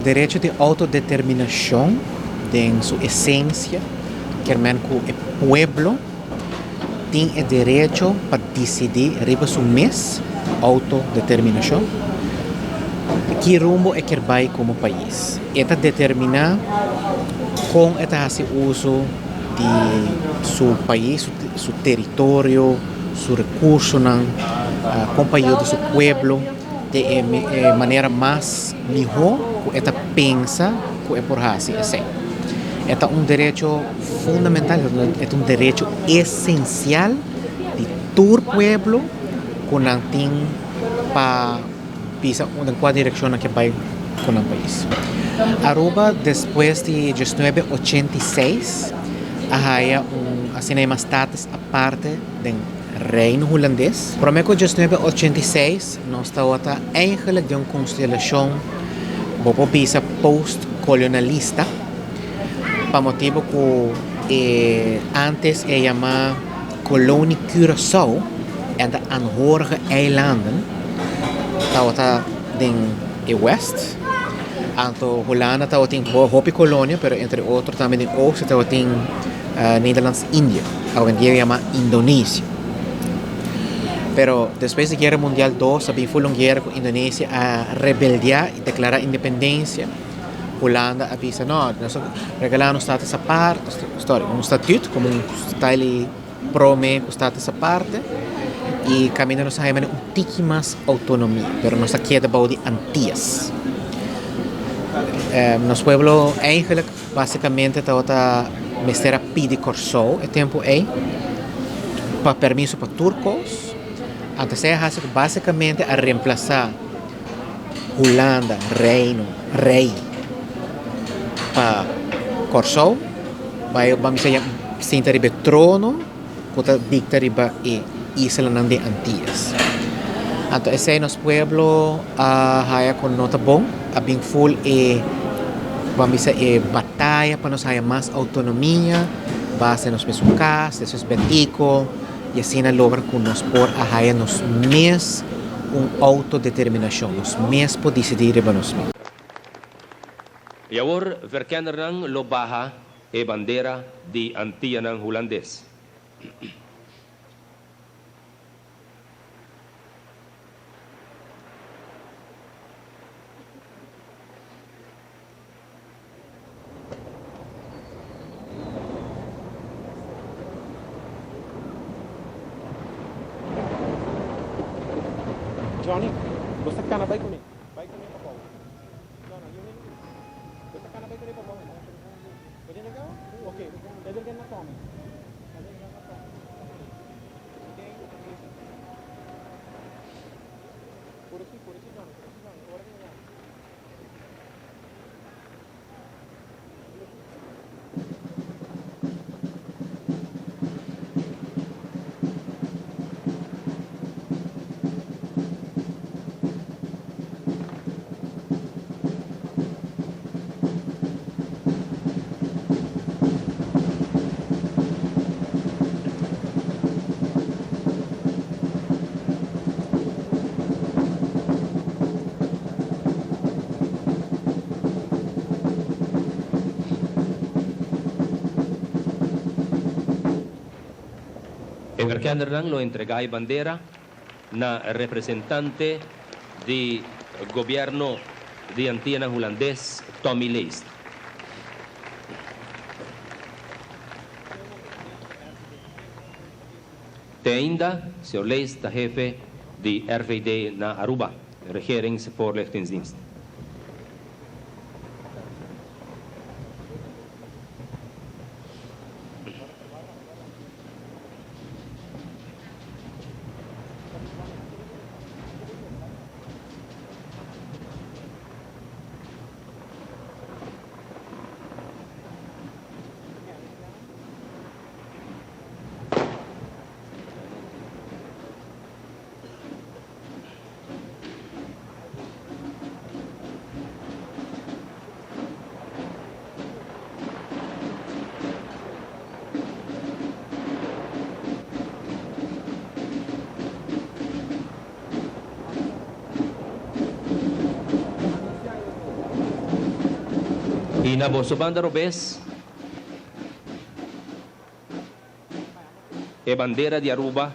Derecho di autodeterminacion den su esencia kier men cu e pueblo tin e derecho pa dicidi riba su mes, autodeterminacion, ki rumbo e kier bay como pais. E ta determina con e ta haci uso di su pais, su teritorio, su recursonan, con pa yuda su pueblo den e manera mas. Mihó ku e ta pensa ku e por hasi esei. E ta un derecho fundamental, e ta un derecho esensial di tur pueblo ku nan tin pa bisa den kua direkshon nan ke bai ku nan pais. Aruba despues di diesnuebe ochenta i seis a haya un asina yama status aparte den Reino Hulandes. Promé ku diesnuebe ochenta i seis Nos tabata eigenlijk den un konstelashon, bo por bisa post-kolonialista, pa motibu ku e antes e yama Kolonie Curaçao en de aanhorige eilanden tabata den e west. Anto Hulanda tabatin hopi kolonia, pero entre otro tambe den oost tabatin Nederlands-Indië, awendia yama Indonesië. Pero despues di Guera Mundial dos a bin ful un guera ku Indonesia a rebeldiá i deklará independensia. Hulanda a bisa no, nos a regalá nos status apart, sorry, un statuut komo un style prome ku status aparte i kaminda nos a haña un tiki mas outonomia, pero nos a keda bou di Antias. Nos pueblo eigenlijk Básicamente tabata mester a pidi Kòrsou e tempu ei pa permiso pa tur kos. Anto esei a hasi ku básicamente a remplasá Hulanda, Reino, Rei pa Kòrsou. Bai ban bisa ya sinta riba e trono. ku ta dikta riba e islanan di Antias. Anto esei nos pueblo a haya ku no ta bon, a bin ful e ban bisa e bataya pa nos haya mas outonomia, basa nos mesun kas, despues Betico, i asina logra ku nos por a haya nos mes un outodeterminashon, nos mes por disidí riba nos mes. I awor verkennernan lo baha E bandera di Antianan Hulandes. Johnny, bo sta cana bay cu mi. Bay cu mi pa bou. No, no, yo mi. Bo sta cana bay cu mi pa bou. E verkendernan lo entregá e bandera na representante di gobierno di Antianan Hulandes, Tommy Leest. Te ainda, señor Leest ta hefe di RVD na Aruba, Regeringsvoorlichtingsdienst. I na boso banda robes, e bandera di Aruba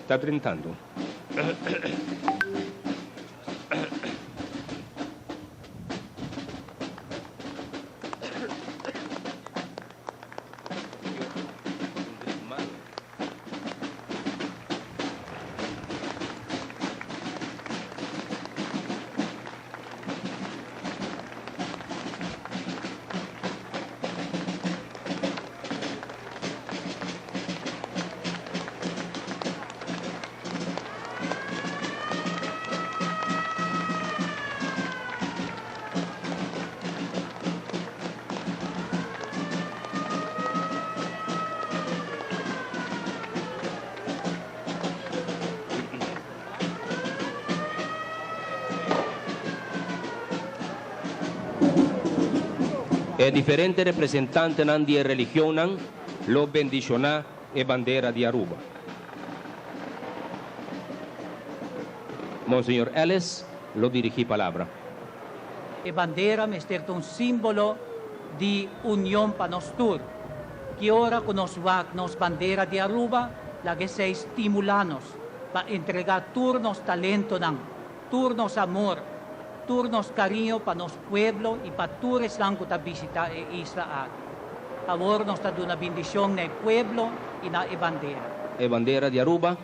ta drentando. E diferente representantenan di e religionnan lo bendishoná e bandera di Aruba. Monseñor Ellis lo dirigí palabra. E bandera mester ta un símbolo di union pa nos tur. Ki ora ku nos wak nos bandera di Aruba, laga esei stimulá nos pa entregá tur nos talentonan, tur nos amor, tur nos kariño pa nos pueblo i pa tur esnan ku ta bishitá e isla aki. Awor nos ta duna bindishon na e pueblo i na e bandera. E bandera di Aruba.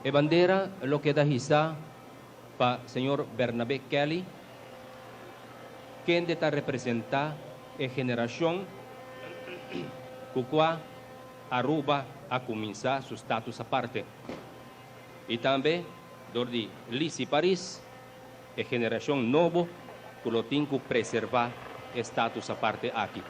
E bandera lo keda hisa pa señor Bernabe Kelly, kende ta representa e generacion cu cua Aruba a cuminsa su status aparte. Y tambe dor di Lisi Paris, e generacion nobo cu lo tin cu preserva e status aparte aki.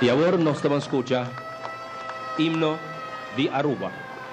I awor nos ta ban scucha himno di Aruba.